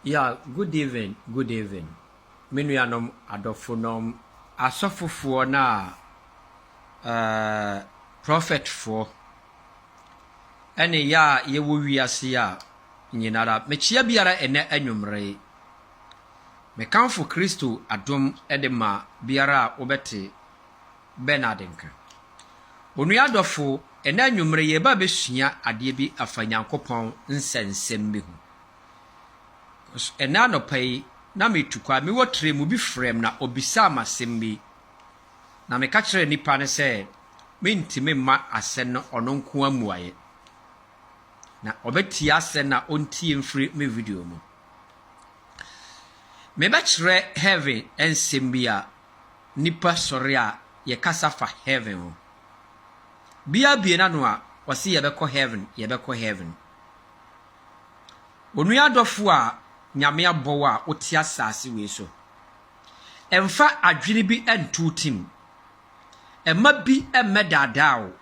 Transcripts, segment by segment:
Yeah, good evening, good evening. Me nuanom adɔfonom, asɔfofoɔ no a uh, prophetfoɔ ɛne yɛ a yɛwɔ wiase a nyinara. Mekyia biara ɛnɛ anwummerɛ yi. Mekamfo Kristo adom de ma biara a wobɛte Bernard nka. Onua dɔfo, ɛnɛ anwummerɛ yɛba bɛsua adeɛ bi afa Nyankopɔn nsɛnsɛm bi ho. Ɛnnɛ anɔpa yi, na meretu kwan. Mewɔ train mu, obi frɛɛ me na obisaa me asɛm bi. Na meka kyerɛɛ nipa no sɛ mentumi mma asɛm no ɔno nko ara mmuaeɛ. Na ɔbɛtie asɛm na ɔntie mfiri me video mu. Mebɛkyerɛ heaven nsɛm bi a nipa sɔre a yɛkasa fa heaven ho. Bia bie n'ano a ɔse yɛbɛkɔ heaven, yɛbɛkɔ heaven. Onua dɔfo a Nyame abɔ wo a wote asase wei so, mfa adwene bi nto wo tim. Mma bi mmɛdaadaa wo.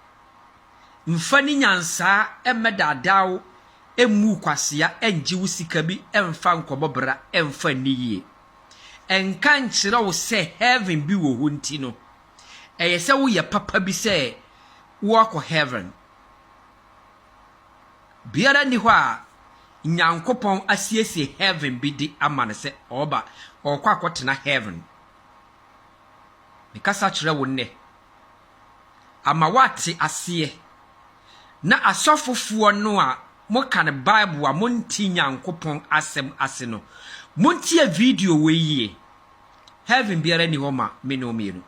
Mfa ne nyansaa mmɛdaadaa wo, mmu wo kwasea, ngye wo sika bi mfa nkɔbɔ bra mfa nni yie. Nka nkyerɛ wo sɛ heaven bi wɔ hɔ nti no, ɛyɛ sɛ woyɛ papa bi sɛ woakɔ heaven. Biara nni hɔ a Nyankopɔn asiesie heaven bi de ama no sɛ ɔreba, ɔrekɔ akɔtena heaven. Mekasa kyerɛ wo nnɛ, ama woate aseɛ, na asɔfofoɔ no a moka no Bible a monte Nyankopɔn asɛm ase no, montie video wei yie. Heaven biara nni hɔ ma me ne wo mmienu.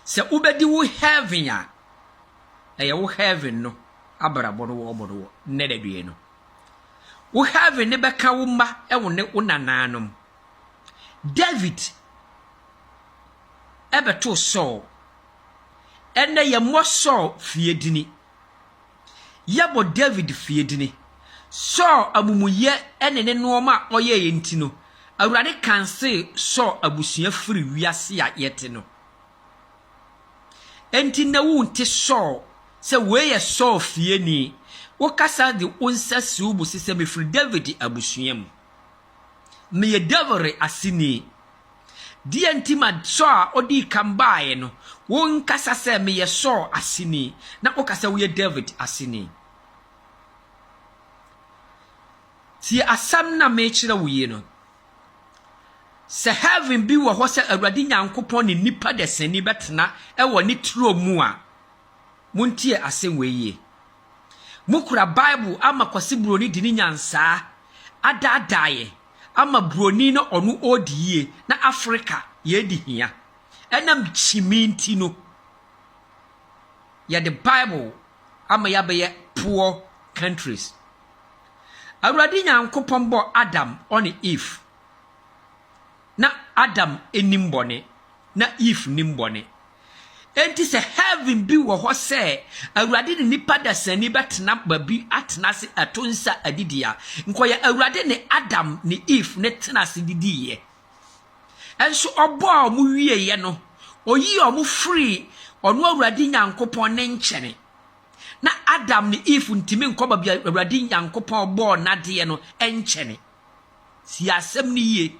Sɛ wobɛdi wo heaven a, ɛyɛ wo heaven no abrabɔ no wɔbɔ no wɔ nnɛ da due no. Wo heaven no bɛka wo mma wo ne wo nananom. David ɛbɛtoo Saul. Ɛnnɛ yɛmmɔ Saul fie dini. Yɛbɔ David fie dini. Saul amumuyɛ ne ne nnoɔma a ɔyɛeɛ nti no, Awurade kansee Saul abusua firi wiase a yɛte no. Enti na wonte Saul sɛ wei yɛ Saul fieni. Wokasa de wo nsa si wo bo se sɛ mefiri David abusua mu. Meyɛ David aseni. Deɛ nti ma Saul a ɔdii kan baeɛ no, wonkasa sɛ meyɛ Saul aseni, na woka sɛ woyɛ David aseni. Tie asɛm na mekyerɛ wo yi no. Sɛ heaven bi wɔ hɔ sɛ Awurade Nyankopɔn ne nnipa dasani bɛtena wɔ ne turo mu a, montie asɛm wei yie. Mokura Bible ama Kwasi Buroni de ne nyansaa adaadaa yɛ ama Buroni na ɔno ɔredi yie na Africa yɛredi hia. Ɛnam kyimi nti no, yɛde Bible ama yɛabɛyɛ poor countries. Awurade Nyankopɔn bɔɔ Adam ɔne Eve. Na Adam nim bɔne, na Eve nim bɔne. Enti sɛ heaven bi wɔ hɔ sɛ Awurade ne nipa dasani bɛtena baabi atena ase ato nsa adidi a, nkɔyɛ Awurade ne Adam ne Eve ne tena ase didiiɛ. Nso ɔbɔɔ wɔn wieeɛ no, ɔyii wɔn firii ɔno Awurade Nyankopɔn ne nkyɛne. Na Adam ne Eve ntumi nkɔ baabi a Awurade Nyankopɔn bɔɔ n'adeɛ no nkyɛne. Sie asɛm no yie.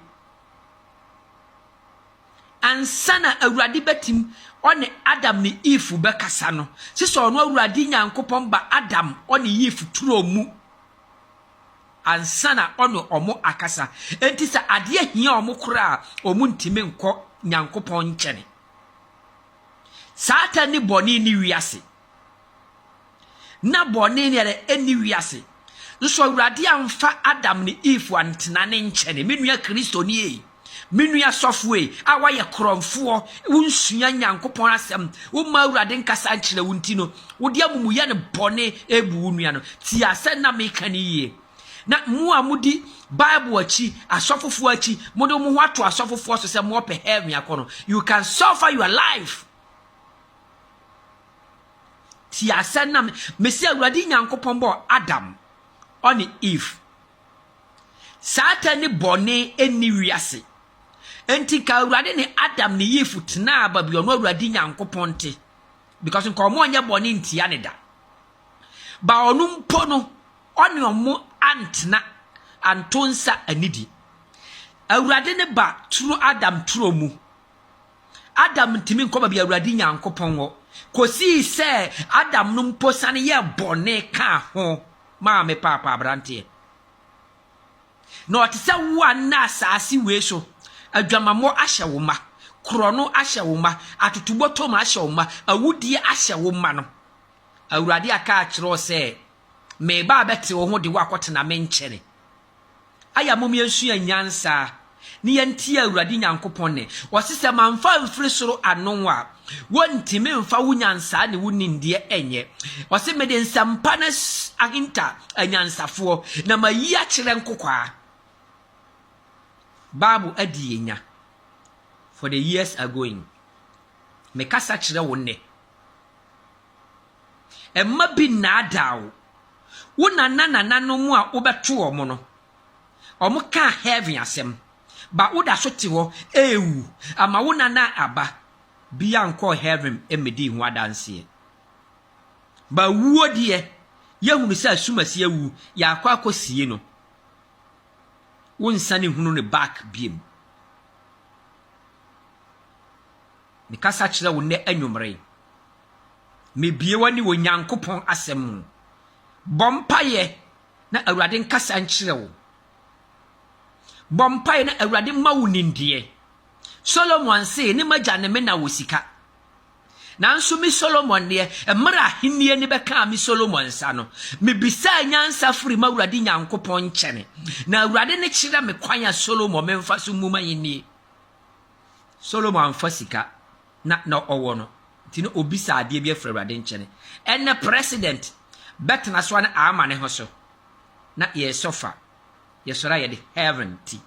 Ansa na Awurade bɛtim ɔne Adam ne Eve bɛkasa no, sɛ sɛ ɔno Awurade Nyankopɔn ba Adam ɔne Eve turo mu ansa na ɔne ɔmo akasa. Enti sɛ adeɛ hia ɔmo koraa a, ɔmo ntumi nkɔ Nyankopɔn nkyɛne. Satan ne bɔne nni wiase. Na bɔne ne ɛdɛ ɛnni wiase. Nso Awurade amfa Adam ne Eve antena ne nkyɛne. Me nua Kristoni ei, me nua sɔfo ei, a woayɛ korɔmfoɔ, wonsua Nyankopɔn asɛm, womma Awurade nkasa nkyerɛ wo nti no, wode amumuyɛ ne bɔne ebu wo nua no. Tie asɛm na meka no yie. Na mo a modi Bible akyi, asɔfofoɔ akyi, mode mo ho ato asɔfofoɔ so sɛ moɔpɛ heaven akɔ no, you can suffer your life. Tie asɛm na mesi Awurade Nyankopɔn bɔɔ Adam ɔne Eve. Satan ne bɔne nni wiase. Enti ka Awurade ne Adam ne Eve tenaa baabi ɔno Awurade Nyankopɔn te. Because nka ɔmo anyɛ bɔne ntia ne da. Ba ɔno mpo no, ɔne ɔmo antena, anto nsa anidi. Awurade ne ba turo Adam turo mu. Adam ntumi nkɔ baabi Awurade Nyankopɔn wɔ, kɔsii sɛ Adam no mpo sane yɛɛ bɔne kaa ho maa me paapa aberanteɛ. Na ɔte sɛ wo a nnɛ asaase wei so, adwamammɔ ahyɛ wo ma, korɔno ahyɛ wo ma, atotobɔtɔm ahyɛ wo ma, awudie ahyɛ wo ma no. Awurade aka akyerɛ wo sɛ, Mereba abɛte wo ho de wo akɔtena me nkyɛne. Ayɛ a mom yɛnsua nyansa ne yɛntie Awurade Nyankopɔn nne. Ɔse sɛ mamfa amfiri soro ano a, wontimi mfa wo nyansaa ne wo nimdeɛ nyɛ. Ɔse mede nsɛmpa no ahinta anyansafoɔ na mayi akyerɛ nkokwaa. Bible adi yɛn nya for the years agoing. Mekasa kyerɛ wo nnɛ. Mma bi nnaadaa wo. Wo nana nananom a wobɛto wɔn no, wɔkaa heaven asɛm, but woda so te hɔ rewu ama wo nana aba bi ankɔɔ heaven mmedii ho adanseɛ. But wuo deɛ, yɛhunu sɛ asumasi awu, yɛakɔ akɔsie no. Wonsane nhunu no back biom. Mekasa kyerɛ wo nnɛ anwummere yi. Mebue w'ani wɔ Nyankopɔn asɛm mu. Bɔ mpaeɛ na Awurade nkasa nkyerɛ wo. Bɔ mpaeɛ na Awurade mma wo nimdeɛ. Solomon se, ne m'agya ne me na wɔ sika. Nanso me Solomon deɛ, mmerɛ ahennie no bɛkaa me Solomon nsa no, mebisaa nyansa firi m'Awurade Nyankopɔn nkyɛne, na Awurade ne kyerɛ me kwan a Solomon memfa so mmu m'ahennie. Solomon amfa sika na na ɔwɔ no nti na obisa adeɛ bi afiri Awurade nkyɛne. Ɛnɛ president bɛtena so a na ama ne ho so na yɛresɔ fa yɛsɔre a yɛde heaven ti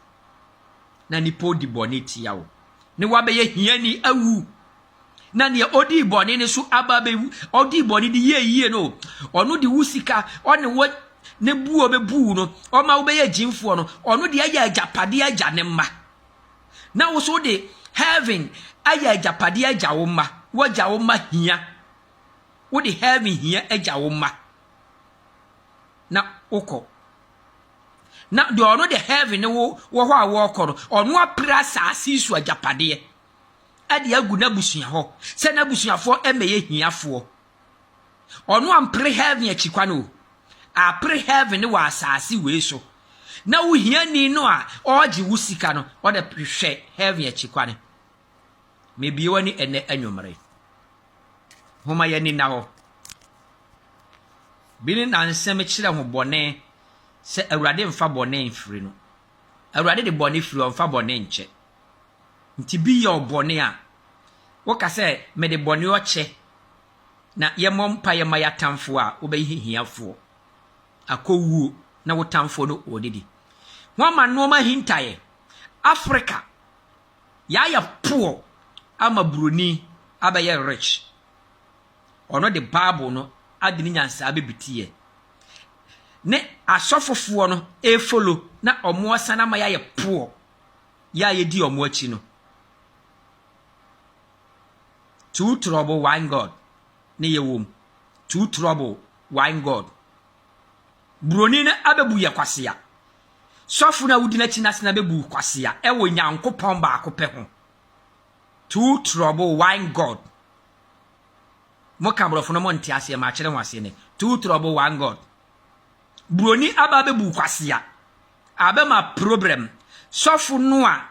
na nipa odi bɔne tia wo ne wabɛyɛ hiani awu na nea odii bɔne no so aba abɛwu ɔdii bɔne de yie yie no ɔno de wo sika ɔne wo ne buo bɛbuu no ɔma wobɛyɛ gyimfoɔ no ɔno de ayɛ agyapadeɛ agya ne mma Na wo so wode heaven ayɛ agyapadeɛ agya wo mma. Woagya wo mma hia. Wode heaven hia agya wo mma. Na wokɔ. Na deɛ ɔno de heaven ne wo wɔ hɔ a wɔrekɔ no, ɔno apere asase yi so agyapadeɛ ɛde agu n'abusua hɔ sɛ n'abusuafoɔ mmɛyɛ hiafoɔ. Ɔno ampere heaven akyi kwan o. Apere heaven ne wɔ asase wei so. Na wo hiani no a ɔregye wo sika no, ɔde hwɛ heaven akyi kwan. Mebie w'ani ɛnɛ anwummere. Homa yɛn nna hɔ. Bi ne nansɛm kyerɛ ho bɔne sɛ Awurade mfa bɔne mfiri no. Awurade de bɔne firi ɔmfa bɔne nkyɛ. Nti bi yɛ ɔbɔne a, woka sɛ mede bɔne ɔkyɛ na yɛmmɔ mpaeɛ mma yɛatamfoɔ a, wobɛyɛ hiafoɔ akɔwuo na wo tamfoɔ no ɔredidi. Ho ama nnoɔma ahintaeɛ. Africa, yɛayɛ poor ama buroni abɛyɛ rich. Ɔno de Bible no ade ne nyansaa bɛbitiiɛ. Ne asɔfofoɔ no ɛfolo na ɔmo asan ama yɛayɛ poor. Yɛ a yɛdi ɔmo akyi no. Two trouble one God ne yɛ wom. Two trouble one God. Buroni no abɛbu yɛ kwasea. Sɔfo no a wodi n'akyi no asena bɛbu kwasea ɛwɔ Nyankopɔn baako pɛ ho. Two trouble one God. Mo ka borɔfo no mo nte aseɛ ma akyerɛ ho aseɛ nɛ. Two trouble one God. Buroni aba abɛbu kwasea. Abɛma problem. Sɔfo no a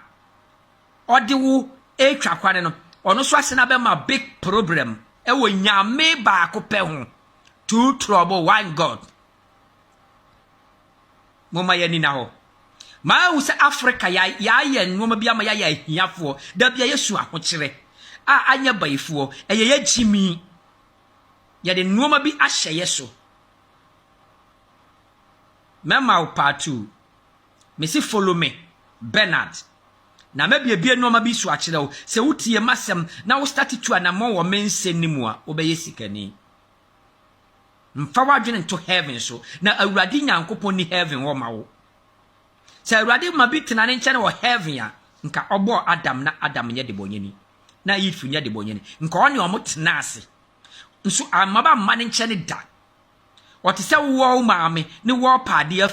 ɔde wo retwa kwane no, ɔno nso asena bɛma big problem ɛwɔ Nyame baako pɛ ho. Two trouble, one God. Momma yɛn ani na hɔ. Maahu sɛ Africa yɛayɛ nneɛma bi ama yɛayɛ ahiafoɔ. Da bi a yɛsu ahokyerɛ a anyɛ bayifoɔ. Ɛyɛ yɛ gyimi. Yɛde nneɛma bi ahyɛ yɛ so. Mɛma wo part 2. Mese follow me, Bernard. Na mɛbiebie nnoɔma bi so akyerɛ wo. Sɛ wotie m'asɛm na wo start tu anammɔn wɔ me nsɛm no mu a, wobɛyɛ sikani. Mfa w'adwene nto heaven so, na Awurade Nyankopɔn nni heaven hɔ ma wo. Sɛ Awurade ma bi tena ne nkyɛn wɔ heaven a, nka ɔbɔɔ Adam na Adam nyɛ debɔnyɛni, na Eve nyɛ debɔnyɛni. Nka ɔne wɔn tena ase. Nso amma ba mma ne nkyɛn da. Ɔte sɛ wowɔ wo maame ne wɔrepa adeɛ.